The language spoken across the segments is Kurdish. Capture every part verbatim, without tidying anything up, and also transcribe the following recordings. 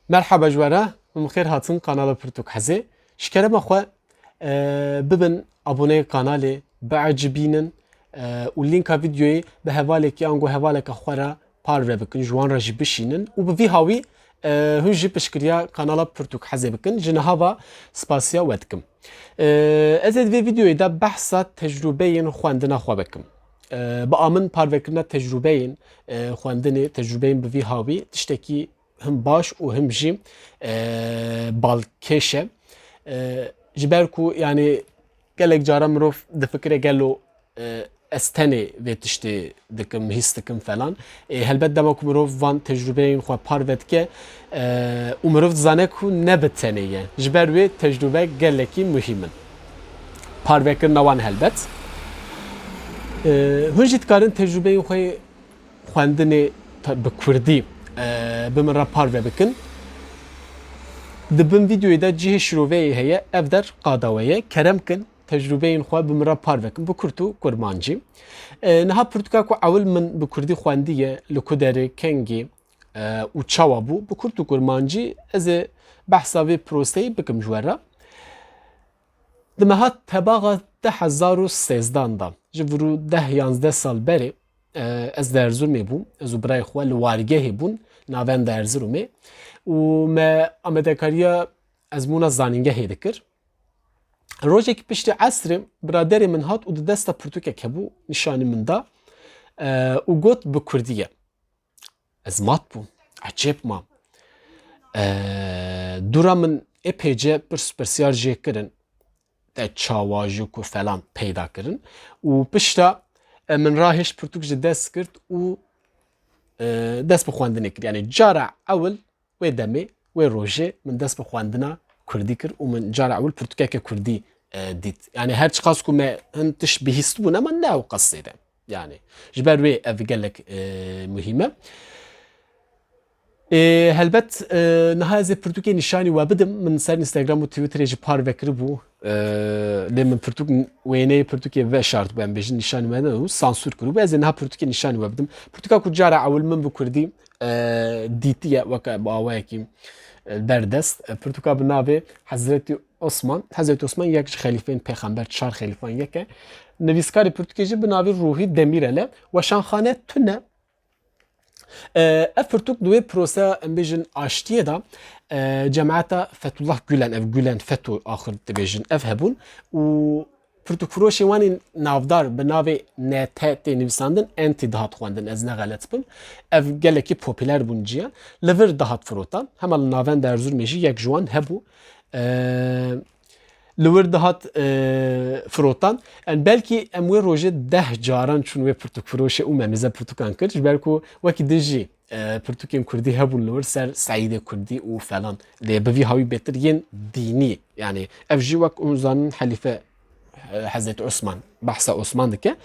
Merhaba ji we re, hûn bi xêr hatin kanala Pirtûk Hezê. Ji kerema xwe, e, bibin aboneyê kanalê, biecibînin, e, û lînka vîdyoyê bi hevalekî ango hevaleka xwe re parve bikin, ji wan re jî bişînin û bi vî hawî, e, hûn jî piştgiriya kanala Pirtûk Hezê bikin. Ji niha ve spasiya we dikim. E, ez ê di vê vîdyoyê de behsa tecrûbeyên xwendina xwe bikim. E, bi a min parvekirina tecrûbeyên, e, xwendinê, tecrûbeyên bi vî hawî tiştekî him baş û him jî, e, balkêş e. E, ji ber ku, yanî, gelek cara mirov difikire gelo, e, ez tenê vê tiştê dikim, hîs dikim falan. E, helbet dema ku mirov van tecrûbeyên xwe parve dike, e, û mirov dizane ku ne bi tenê ye. Ji ber wê tecrûbe gelekî muhîm in. Parvekirina wan helbet. E, hûn jî dikarin tecrûbeyên xwe xwendinê te-, bi kurdî, e, bi min re parve bikin. Di bin vîdyoyê de cihê şiroveyê heye, ev der qada we ye. Kerem kin, tecrûbeyên xwe bi min re parve kin, bi kurd û kurmancî. E, niha pirtûka ku ewil min bi kurdî xwendiye, li ku derê, kengî, e, û çawa bû, bi kurd û kurmancî ez ê behsa vê proseyê bikim ji we re. Di meha Tebaxa du hezar û sêzdan de, ji vir û deh yanzdeh sal berê, e, ez di Erzurumê bûm, ez û birayê xwe li wargehê bûn, navenda Erzurumê, û me amadekariya ezmûna zanîngehê dikir. Rojekî piştî esrê biraderê min hat û di desta pirtûkek hebû, nîşanî min da, e, û got, bi kurdî ye. Ez mat bûm. Ecêb ma. E, dûra min ê pêce pirs û pirsyar jê kirin. Te çawa, ji ku falan peyda kirin. Û pişta, e, min rahêşt, pirtûk ji dest girt û, e, dest bi xwendinê kir. Yanî cara ewil wê demê, wê rojê min dest bi xwendina kurdî kir û min cara ewil pirtûkeke kurdî, e, dît. Yanî her çiqas ku me hin tişt bihîstibûn, ema ne ew qas zêde. Yanî ji ber wê ev gelek, e, muhîm e. E, helbet, e, niha ez ê pirtûkê nîşanî we bidim. Min ser Instagram û Twitterê jî parve kiribû. E, lê min pirtûk, wêneyê pirtûkê veşartibû, em bêjin nîşanî we nedabû, sansûr kiribû. Ez ê niha pirtûkê nîşanî we bidim. Pirtûka ku cara ewil min bi kurdî, e, dîtiye, weke bi awayekî, e, berdest. E, pirtûka bi navê Hezretî Osman. Hezretî Osman yek ji xelîfeyên pêxember, çar xelîfan yek e. Nivîskarê pirtûkê jî bi navê Ruhî Demîrel e. Weşanxane tune. E, ev pirtûk di wê proseya, em bêjin, aştiyê de, e, cemaeta Fethullah Gülen, ev Gülen Feto axir dibêjin, ev hebûn û pirtûkfiroşên wan ên navdar bi navê N T tê nivîsandin, N T dihat xwendin, ez ne xelet bim. Ev gelekî popûler bûn ciya. Li vir dihat firotan. Hema li navenda Erzurumê jî yek ji wan hebû. E, li wir dihat, e, firotan. Yani belkî em wê rojê deh caran çûn wê pirtûkfiroşê û me mêze pirtûkan kir. Ji ber ku wekî din jî, e, pirtûkên kurdî hebûn li wir ser Seîdê Kurdî û falan. Lê bi vî hawî bêtir yên dînî. Yani ev jî wek hûn zanin Helîfe, e, Hezretî Osman, behsa Osman dike.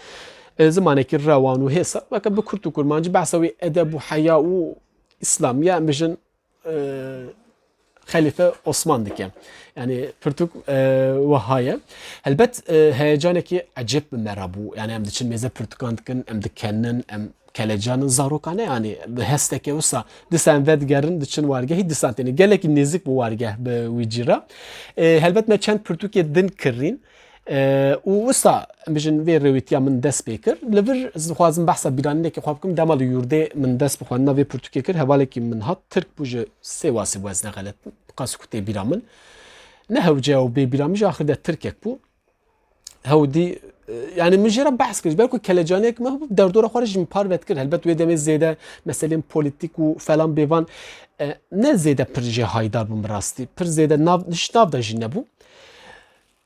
E, zimanekî rewan û hêsa, weke bi kurd û kurmancî behsa wî edeb û heya û îslamiya, em bêjin, e, Xelîfe Osman dike. Yani pirtûk, e, wiha ye. Helbet, e, heyecanekî ecêb bi me re bû. Yani em diçin mêze pirtûkan dikin, em dikenin, em kelecanin, zarokan e, yani bi hesteke wisa dîsa em vedigerin, diçin wargehî, dîsa têne. Gelekî nêzik bû wargeh bi wî cî re. E, helbet me çend pirtûkê din kirîn. E, û wisa, em bêjin, vê rêwîtiya min dest pê kir. Li vir ez dixwazim behsa bîranînekê xwe bikim. Dema li yurdê min dest bi xwendina vê pirtûkê kir, hevalekî min hat, Tirk bû, ji Sêwasê bû, ez ne xelet bim. Qas ku tê bîra min. Ne hewce ew bê bîra min, ji axir de Tirkek bû. Hewdî, e, yani min jê re behs kir. Ji ber ku kelecaniyek me hebû, derdora xwe re jî min parve dikir. Helbet wê demê zêde meselên polîtîk û falan bêvan, e, ne zêde pir jê haydar bûm bi rastî. Pir zêde nav, ji nav de jî nebûm.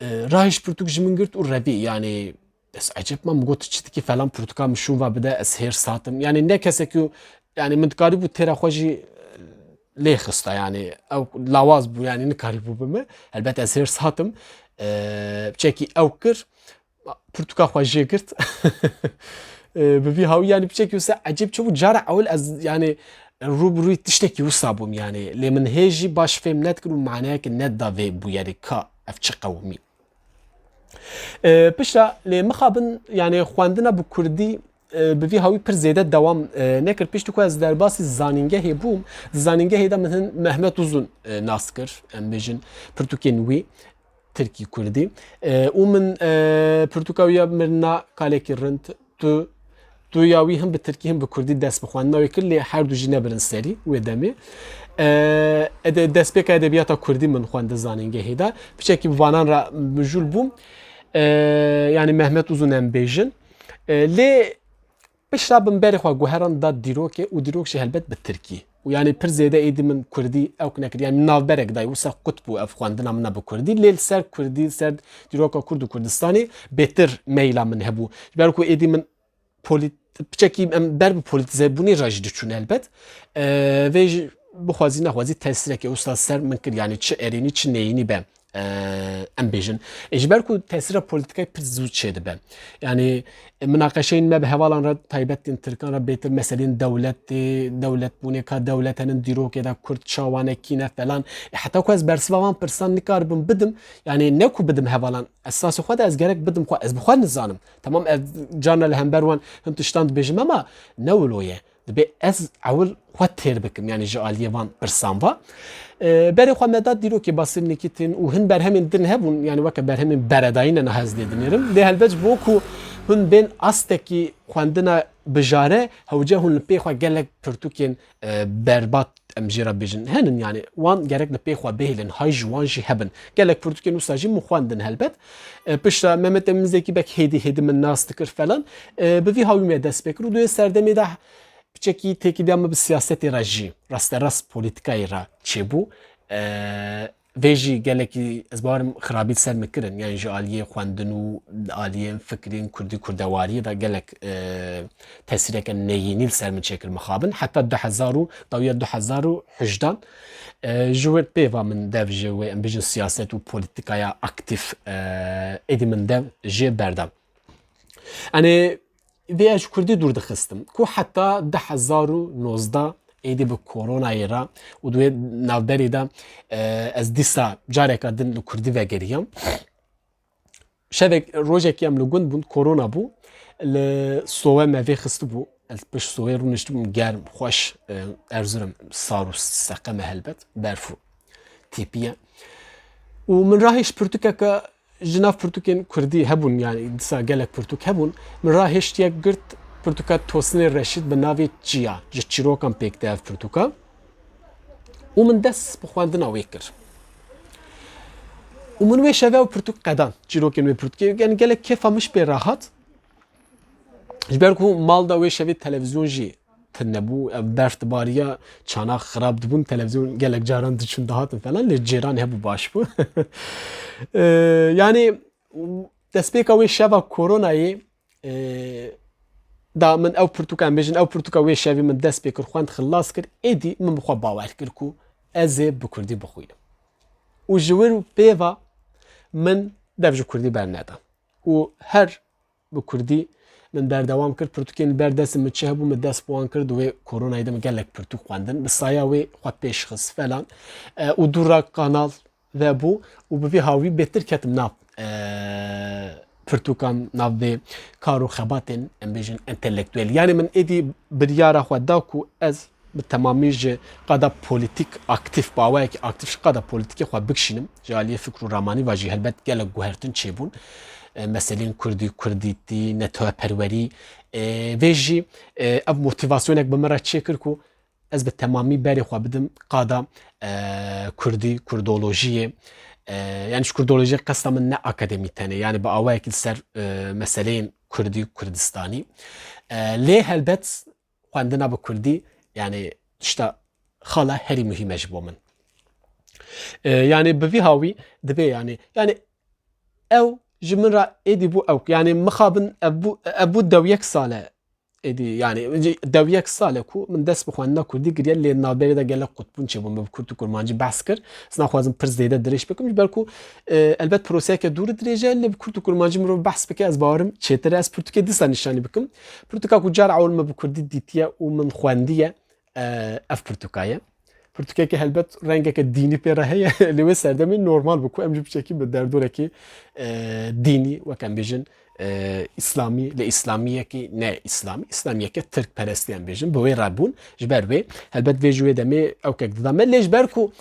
E, rahêşt pirtûk ji min girt û revî, yani ez ecêb mam, got, çi dikî falan, pirtûka min şûn va bide, ez hêrs hatim. Yani ne kesek û, yani min dikarîbû têra xwe jî, e, lê xista, yani ew lawaz bû, yani nikarîbû bi min. Helbet ez hêrs hatim. E, çekî ew kir, pirtûka xwe jê girt. E, bi vî hawî, yani piçekî wisa ecêb çi bû, cara ewil ez, yani rû bi rûyî tiştekî wisa bûm, yani lê min hê jî baş fêm nedikir û maneyeke nedida vê bûyerê ka ev çi qewimî. E, pişta lê mixabin, yani xwendina bi kurdî, e, bi vî hawî pir zêde dewam, e, nekir. Piştî ku ez derbasî zanîngehê bûm, di zanîngehê de min hin Mehmet Uzun, e, nas kir, em bêjin pirtûkên wî tirkî kurdî. E, û min, e, pirtûka wî ya Mirina Kalekî Rind, tu, tu ya wî him bi tirkî him bi kurdî dest bi xwendina wê kir, lê her du jî nebirin serî wê demê. E, ede-, destpêka edebiyata kurdî min xwend di zanîngehê de. Piçekî bi vanan re mijûl bûm. E, yanî Mehmet Uzun em bêjin. E, lê pişta bin berê xwe guheran da dîrokê û dîrok jî helbet bi tirkî. Û yanî pir zêde êdî min kurdî ewk nekir. Yanî navberek dayî, wisa qut bû ev xwendina min a bi kurdî. Lê li ser kurdî, li ser dîroka kurd û Kurdistanê bêtir meyla min hebû. Ji ber ku êdî min polit-, piçekî em ber bi polîtîzebûnê re jî diçûn helbet. E, vê jî bixwazî nexwazî tesîrekê wisa ser min kir. Yanî çi erênî çi neyînî be, e, em bêjin. E, ji ber ku tesîra polîtîkayê pir zû çêdibe. Yanî, e, minaqeşeyên me bi hevalan re taybet tên tirkan re bêtir meselên dewletê, dewletbûnê ka dewlet henin dîrokê de kurd çawa ne kî ne felan. E, heta ku ez bersiva van pirsan nikaribim bidim, yanî ne ku bidim hevalan, esasê xwe de ez gerek bidim xwe, ez bi xwe nizanim. Temam, ez carna li hember wan hin tiştan dibêjim, ema ne wilo ye. Dibê ez ewil xwe têr bikim, yanî ji aliyê van pirsan va. E, berê xwe me da dîrokê Basîr Nîkîtin û hin berhemên din hebûn, yanî weke berhemên beredayî ne niha ez lê dinêrim. Lê helbet ji bo ku hûn bên astekî xwendina bijare, hewce hûn li pê xwe gelek pirtûkên, e, berbat em jê re bêjin. Henin, yanî wan gerek li pê xwe bihêlin, hay ji wan jî hebin. Gelek pirtûkên wisa jî min xwendin helbet. E, pişta Mehmet Emin Zekî bek hêdî hêdî min nas dikir felan. E, bi vî hawî me dest pê kir û di wê serdemê de piçekî têkîdiya min bi siyasetê re jî, rasterast polîtîkayê re çêbû. E, vê jî gelekî, ez bawerim, xirabî li ser min kirin. Yanî ji aliyê xwendin û aliyên fikrên kurdî, kurdewariyê de gelek, e, tesîreke neyînî li ser min çêkir mixabin. Heta du hezar û, dawiya du hezar û hejdan, e, ji wir pê va min dev ji wê, em bêjin, siyaset û polîtîkaya aktîf, e, êdî min dev jê berda. Yanî vê ez ji kurdî dûr dixistim. Ku heta du hezar û nozdeh êdî bi koronayê re û di wê navberê de, e, ez dîsa careka din li kurdî vegeriyam. Şevek, rojekî em li gund bûn, korona bû. Li sowe me vê xistibû. Ez pişt sowe rûniştibûm, germ, xweş, e, Erzurum sar û seqem e helbet, berf û tîpî ye. Û min rahêşt pirtûkeke ji nav pirtûkên kurdî hebûn, yanî dîsa gelek pirtûk hebûn. Min rahêşt yek girt, pirtûka Tosinê Reşîd bi navê Çiya, ji çîrokan pêk tê ev pirtûka. Û min dest bi xwendina wê kir. Û min wê şevê ew pirtûk qedan, çîrokên wê pirtûkê. Yanî gelek kêfa min ji pê re hat. Ji ber ku mal de wê şevê televîzyon jî tune bû, ev berf dibariya, çanak xirab dibûn, televîzyon gelek caran diçûn dihatin felan, lê cêran hebû, baş bû. Ee, yanî destpêka wê şeva koronayê, e, da min ew pirtûka, em bêjin, ew pirtûka wê şevê min dest pê kir, xwend, xilas kir, êdî min bi xwe bawer kir ku ez ê bi kurdî bixwînim. Û ji wir pê va min dev ji kurdî berneda. Û her bi kurdî min berdewam kir. Pirtûkên li ber destê min çi hebû, min dest bi wan kir. Di wê koronayê de min gelek pirtûk xwendin. Bi saya wê xwe pêş xist felan. E, û dû re kanal vebû û bi vî hawî bêtir ketim nav, e, pirtûkan, nav vê kar û xebatên, em bêjin, entelektuel. Yanî min êdî biryara xwe da ku ez bi temamî ji qada polîtîk aktîf, bi awayekî aktîf ji qada polîtîkê xwe bikişînim. Ji aliyê fikr û ramanî ve jî helbet gelek guhertin çêbûn. E, meselên kurdî, kurdîtî, netewperwerî, e, vê jî, e, ev motîvasyonek bi min re çêkir ku ez bi temamî berê xwe bidim qada, e, kurdî, kurdolojiyê. E, yanî ji kurdolojiyê qesta min ne akademî tenê, yanî bi awayekî li ser, e, meseleyên kurdî, kurdistanî. E, lê helbet xwendina bi kurdî, yanî tişta xala herî muhîm e ji bo min. E, yanî bi vî hawî dibê, yanî, yanî ew ji min re êdî bû ew. Yanî mixabin ev bû, ev bû dew yek sal e. Êdî, yanî, dew yek sal e ku min dest bi xwendina kurdî kiriye, lê navberê de gelek qutbûn çêbûn. Min bi kurd û kurmancî behs kir. Ez naxwazim pir zêde dirêj bikim, ji ber ku, e, elbet proseyeke dûr û dirêj e, lê bi kurd û kurmancî mirov behs bike, ez bawerim çêtir e. Ez pirtûkê dîsa nîşanî bikim. Pirtûka ku cara ewil min bi kurdî dîtiye û min xwendiye, e, ev pirtûka ye. pirtûkeke helbet rengeke dînî pê re heye, lê wê serdemê normal bû ku em jî biçekî bi derdorekî, e, dînî, wek em bêjin, e, îslamî, lê îslamiyekî ne îslamî, îslamiyeke tirkperestî em bêjin, bi wê re bûn. Ji ber wê, helbet vê jî wê demê ewkek dida me, lê ji ber ku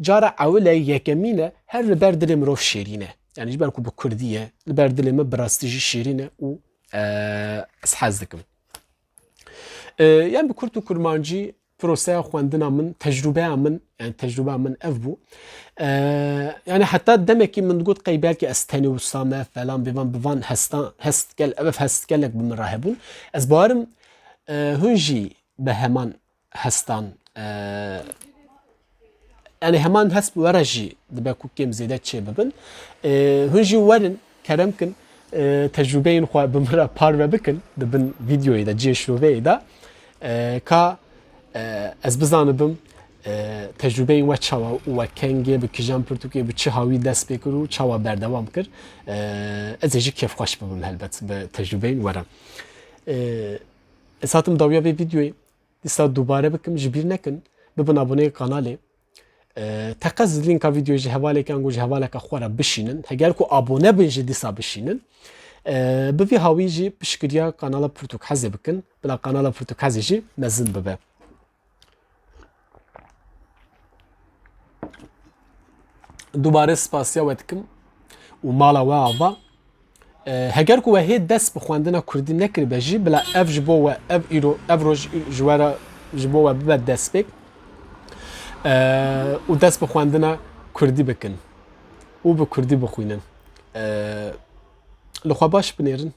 cara ewil e, yekemîn e, her li ber dilê mirov şêrîn e. Yani ji ber ku bi kurdî ye, li ber dilê min bi rastî jî şêrîn e û, e, ez hez dikim. E, yani bi kurt û kurmancî proseya xwendina min, tecrûbeya min, yani tecrûbeya min ev bû. E, yani heta demekî min digot qey belkî ez tenê wisa me falan, bi van, bi van hestan, hest gel, ev hest gelek bi min re hebûn. Ez bawerim, e, hûn jî bi heman hestan, e, yani heman hest bi we re jî dibe ku kêm zêde çê bibin. E, hûn jî werin, kerem kin, e, tecrûbeyên xwe bi min re parve bikin di bin vîdeoyê de, cihê şoveyê de. E, ka, e, ez bizanibim, e, tecrûbeyên we çawa û we kengê bi kîjan pirtûkê, bi çi hawî dest pê kir û çawa berdewam kir. E, ez ê jî kêfxweş bibim helbet bi tecrûbeyên we re. E, ez hatim dawiya vê vîdeoyê. Dîsa dubare bikim, ji bîr nekin, bibin aboneyê kanalê. E, teqez lînka vîdeoyê ji hevalekî ango ji hevaleka xwe re bişînin. Heger ku abone bin jî dîsa bişînin. E, bi vî hawî jî piştgiriya kanala Pirtûk Hezê bikin. Bila kanala Pirtûk Hezê jî mezin bibe. Dubare spasiya we dikim û mala we ava. E, heger ku we hê dest bi xwendina kurdî nekiribe jî, bila ev ji bo we, ev îro, ev roj ji we re, ji bo we bibe destpêk, e, û dest bi xwendina kurdî bikin û bi kurdî bixwînin. E, li xwe baş binêrin.